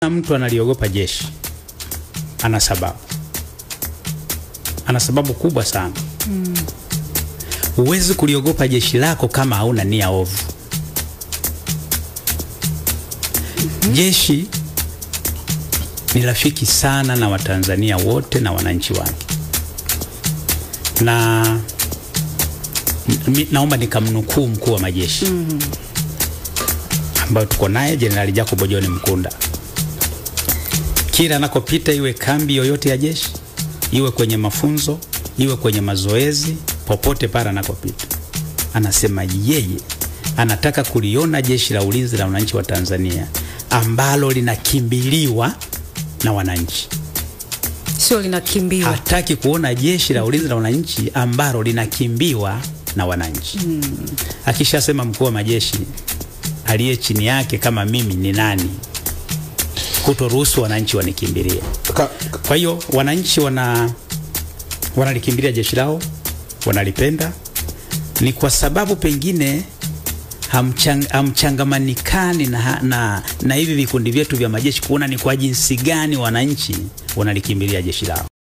Mtu analiogopa jeshi ana sababu, ana sababu kubwa sana. Huwezi kuliogopa jeshi lako kama hauna nia ovu. Jeshi ni rafiki sana na Watanzania wote na wananchi wake, na naomba nikamnukuu mkuu wa majeshi ambayo tuko naye, Jenerali Jacob John Mkunda. Kila anakopita, iwe kambi yoyote ya jeshi, iwe kwenye mafunzo, iwe kwenye mazoezi, popote pale anakopita, anasema yeye anataka kuliona Jeshi la Ulinzi la Wananchi wa Tanzania ambalo linakimbiliwa na wananchi, sio linakimbiwa. Hataki kuona Jeshi la Ulinzi la Wananchi ambalo linakimbiwa na wananchi. Akishasema mkuu wa majeshi, aliye chini yake kama mimi ni nani kutoruhusu wananchi wanikimbilie? Kwa hiyo wananchi wanalikimbilia jeshi lao, wanalipenda, ni kwa sababu pengine hamchangamanikani na hivi vikundi vyetu vya majeshi kuona ni kwa jinsi gani wananchi wanalikimbilia jeshi lao.